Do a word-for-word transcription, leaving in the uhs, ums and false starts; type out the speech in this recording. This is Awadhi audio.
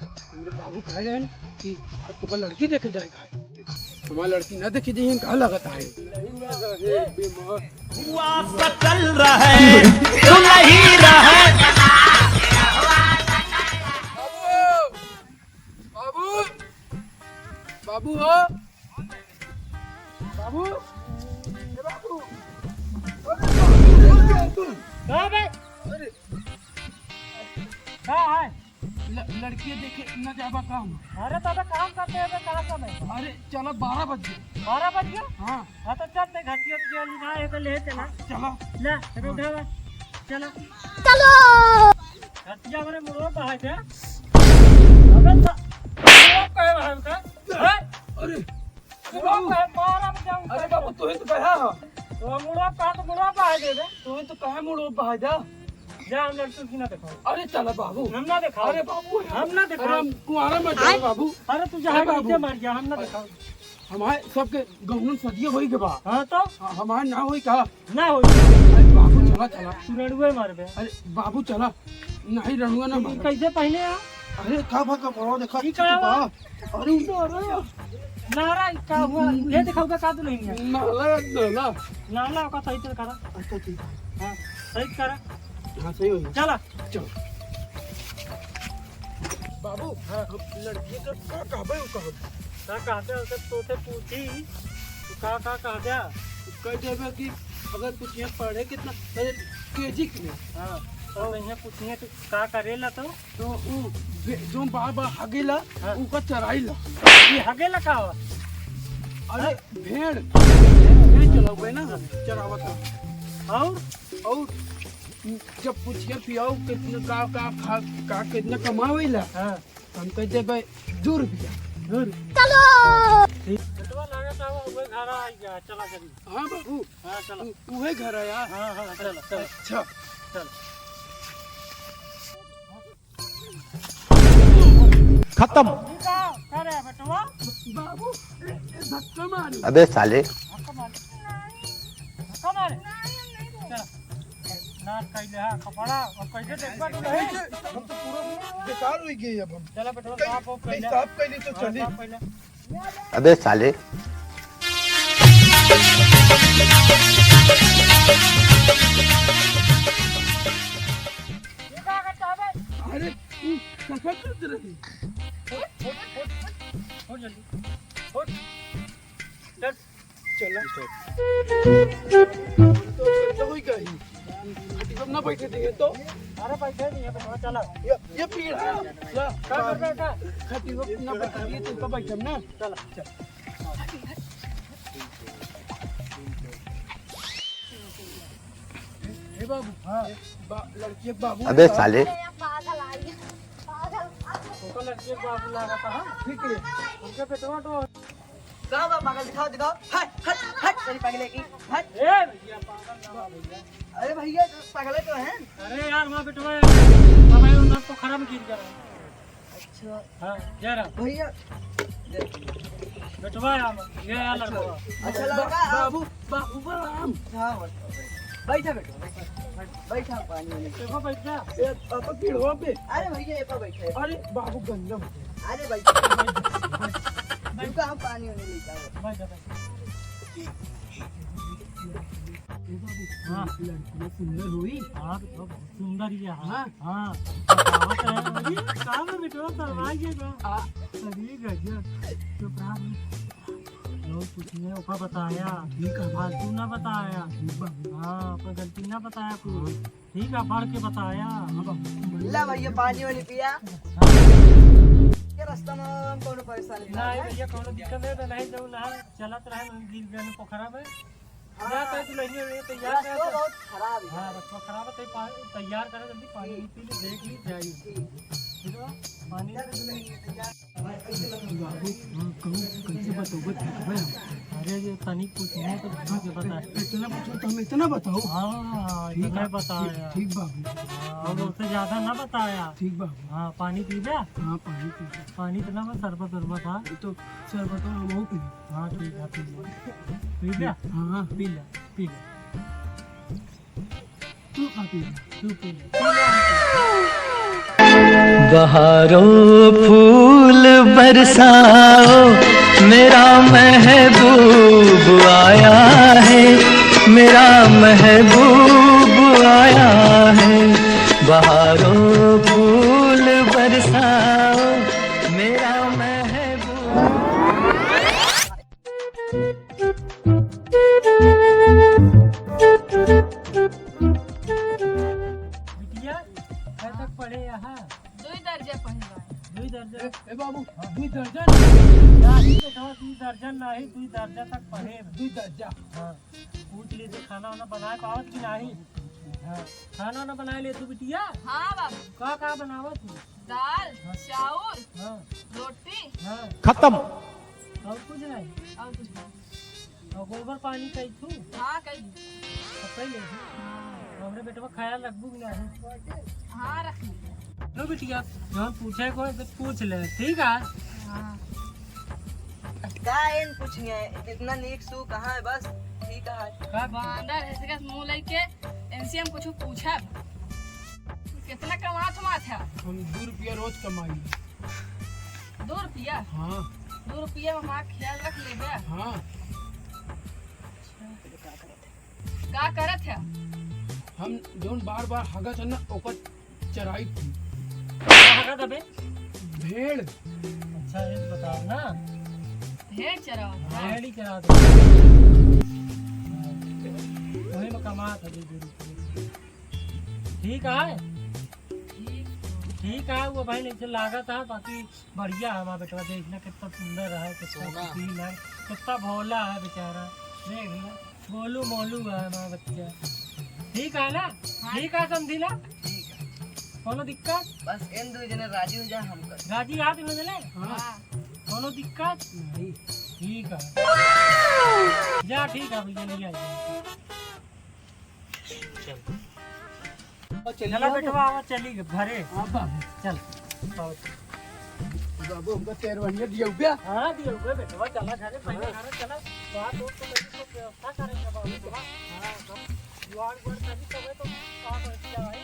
मेरे बाबू कह रहे हैं कि तुमको लड़की देखे जाएगा। तुम्हारा लड़की ना देखे जाइए, कहाँ लगता है? हुआ सकल रहे, सुनही रहे। बाबू, बाबू, बाबू हो, बाबू, ए बाबू, अरे बाबू, का बे? अरे, का है? ल-, लड़की देखे न जाबा काम। अरे, तो अबे काम करते हैं, अबे कहाँ समय? अरे, चलो, बारह बज गए। बारह बज गए? हाँ। हाँ, तो चल, ते घटिया के लिए ना, ये तो ले चला। चलो। ले, ये तो उठावा। चलो। चलो। घटिया मेरे मुड़वा पे है क्या? अबे सा-, मुड़वा पे है भाई का? हैं? अरे, अरे बाबू, बाबू, बाबू, तू ही तो कहा है। तो मुड़वा पे, तो मुड़वा पे है दे दे। तू ही तो कहा मुड़वा पे है जा। जा, हम लड़की की ना दिखाओ। अरे चला बाबू। हम ना दिखाओ। अरे बाबू, हम ना दिखाओ। अरे हम कुंवारा मत जाओ बाबू। अरे तू जहाँ अरे बाबू। नीचे मर जा, हम ना दिखाओ। हमारे सबके गौनन सदिया होई के बा। हाँ तो? हाँ, हमारे ना होई का? ना होई। अरे बाबू, चला, चला। तू रड़ुए मारबे। अरे बाबू, चला। नहीं, रड़ुआ ना तू मार। कैसे पहने आ? अरे का भा कपड़ा देखा ई का बा? अरे, अरे। नारा, ई का हुआ? ये दिखाओ का, का तू नहीं है? नाला, नाला। नाला का सही से करा। अच्छा, ठीक। हाँ, सही करा। हाँ, सही हो गया। चला। चलो। बाबू, हाँ। हम लड़की का का कहबे, उ कहब। का कहते हो, तो तोसे पूछी, तो का, का कहते? कह देबे कि अगर कुछ यहाँ पढ़े कितना, अरे, केजी के में। हाँ, तो यहाँ पूछिए तो का करेला तो? तो उ भे-, जो बार बार हगेला, हाँ। उका चराई ला। ये हगेला का हो? अरे, हाँ। भेड़, भेड़ चलावे ना, चरावत है। और? और जब पूछिए पियाऊ कितना, का, का, खा, का, कितना कमावेला? हाँ। हम कह देबे, "दू रुपया।" दू रुपया। चलो। ठीक। बेटवा लागत है, वो घर आ गया, चला जल्दी। हाँ बाबू। हाँ, चला। उ-, उहे घर है यार। हाँ, हाँ, चला, चला। अच्छा। चला। खत्म। ई का करे बेटवा? बाबू, ए, ए, धक्का मारे। अबे साले। धक्का मारे। धक्का मारे। चला। नाश कइले हा कपड़ा, अब कैसे देखबा तू नहीं? हम तो पूरा बेकार हो गए अब हम। चला बेटवा, कहीं, साफ हो कहीं पहले। साफ कइली तो हाँ, चली। साफ पहले। अबे साले। ये का करता है बे? अरे, तू सफेद दूध रही। उठ, उठ, उठ, उठ, उठ जल्दी। उठ। चल। चला। तो, तो हुई का ही? खटिया ना बैठे दिए तो? अरे बैठे नहीं है, बैठवा चला। ये, ये पीढ़ा। ला, का, का, का, का? खटिया ना बैठे दिए, तुमको बैठम ना। चला। चल। हे बाबू, हाँ। बा-, लड़की के बाबू अबे साले। पागल आई, पागल। ओकर लड़की के बाबू लागत है, हाँ? ठीक है। उनके बेटवा तो का बा पागल, दिखाओ, दिखाओ। हट, हट, हट, तेरी पगले की, हट। ए भैया, पागल ना हो भैया। अरे भैया, तो पगले तो हैं। अरे यार, वहाँ बेटवा है। बाबा, ये ना पोखरा में गिर गया। अच्छा। हाँ, जय राम। भैया। बेटवा है हम, ये है अच्छा। लड़का। अच्छा, लड़का। बाबू, बाबू प्रणाम। हाँ, बैठा, बैठा, बैठा, बैठा, बैठा, पानी वानी। देखो, बैठ जा। ए, पापा, पीढ़वा पे। अरे भैया, ये पे बैठे। अरे बाबू, गंदा हो गया। अरे भाई, रुका, हम पानी वानी लेके आओ। बैठ जा, बैठ जा। ए बाबू, हाँ। लड़कियाँ सुंदर हुई। हाँ, तो बहुत सुंदर ही है, हाँ। हाँ। हाँ। बताओ तो है, अरे, काम में बिठवा करवाइए ना। आ। अरे गजब। चुप रहा। लोग कुछ नहीं, ओका बताया। ठीक है। फालतू ना बताया। ठीक बाबू। हाँ, कोई गलती ना बताया कोई। हाँ। ठीक है, पढ़ के बताया। हाँ बाबू। ला भैया, पानी वानी पिया। हाँ। ये रास्ता में हम कोनो परेशानी ना नहीं है। भैया, कोनो दिक्कत नहीं, तो नहीं जाऊ ना, चलत रहे, हम गिर गए पोखरा में। हाँ। जा, तो दुल्हनिया में तैयार रास्ता कर। बहुत खराब है। हाँ, रास्ता खराब है, तो पा-, तैयार करो जल्दी, पानी पी ले, देख ली, जाइए। ठीक। ठीक है, पानी। बाबू, हाँ, कहूँ कैसे बताओ, बता भाई। अरे, ये तनिक कुछ नहीं तो ढंग से बता। इतना पूछो तो हम इतना बताओ। हाँ, ठीक इतना है, बताया। ठीक, ठीक बाबू। हाँ, और उससे ज्यादा ना बताया। ठीक बाबू। हाँ, पानी पी जा। हाँ, पानी पी जा। पानी इतना बस शरबत वरबत, हाँ। ये तो शरबत हम पी। हाँ, ठीक है, पी ले। पी ले। हाँ, हाँ। पी ले, पी ले। तू खा पी ले। तू पी ले। बहारों फूल बरसाओ, मेरा महबूब आया है, मेरा महबूब आया है। बहारों फूल बरसाओ, मेरा महबूब। बिटिया, कहाँ तक पढ़े यहाँ? दुई दर्जा पढ़े बा। दुई दर्जा? ए, ए बाबू, हाँ। दुई दर्जन? नाही बेटा, दुई दर्जन नाही, दुई दर्जा तक पढ़े। दुई दर्जा? हाँ। पूछ ली तो खाना वाना बनाए पावत कि नाही? हाँ। खाना वाना बनाए ले तू बिटिया? हाँ बाबू। का का बनावत तू? दाल, हाँ। चाउर, हाँ। रोटी। हाँ। खत्म। और कुछ नहीं? और कुछ नहीं। और गोबर पानी कई थू? हाँ, कई। सब कई ले थू? हाँ। हमरे बेटवा ख्याल रखबू कि नहीं? हाँ, रखी। लो बिटिया, जौन पूछे को है, तो पूछ ले, ठीक है? हाँ। का एन पूछिए, इतना नीक सू कहाँ है? बस ठीक है। का बांदर है, इसके मुंह लेके, इनसे हम कुछ पूछब। कितना कमात हमार था? हम दो रुपया रोज कमाई। दो रुपया? हाँ। दो रुपया में हमार ख्याल रख लेबे। हाँ। का करत है? हम जौन बार बार हगत है ना, ओकर चराई थी। का हगत अबे? भेड़। अच्छा, ये तो बता ना। भेड़ चरावत है? हाँ। भेड़ ही चरावत है। वही में कमात है दो रुपया। ठीक है? ठीक। ठीक है, वो भाई नहीं से लागत है, बाकी बढ़िया है हमार बेटवा, देखना कितना सुंदर है, कितना सोना। सुशील है, कितना भोला है बेचारा। देख लो, गोलू मोलू है हमार बच्चा। ठीक है ना? हाँ। ठीक है, समझी ना? ठीक है। कौनो दिक्कत? बस इन दो जने राजी हो जाए हमका। राजी हाथ में मिले? हाँ। कौनो दिक्कत? नहीं। ठीक है। जा, ठीक है भैया, ले आइए। चल। और चलिए चला बाबू। बेटवा, आवा, चली घरे। हाँ बाबू। चल। आवा। बाबू, हमका तेरवनिया दिया हुआ। हाँ, दिया हुआ बेटवा, चला घरे, पहले हाँ। घरे चला। वहाँ दोस्त को मेरी को व्यवस्था करेंगे बाबू, हाँ। हाँ, हम जुआड़ उआड़ करी तबे तो काम हो जाए भाई।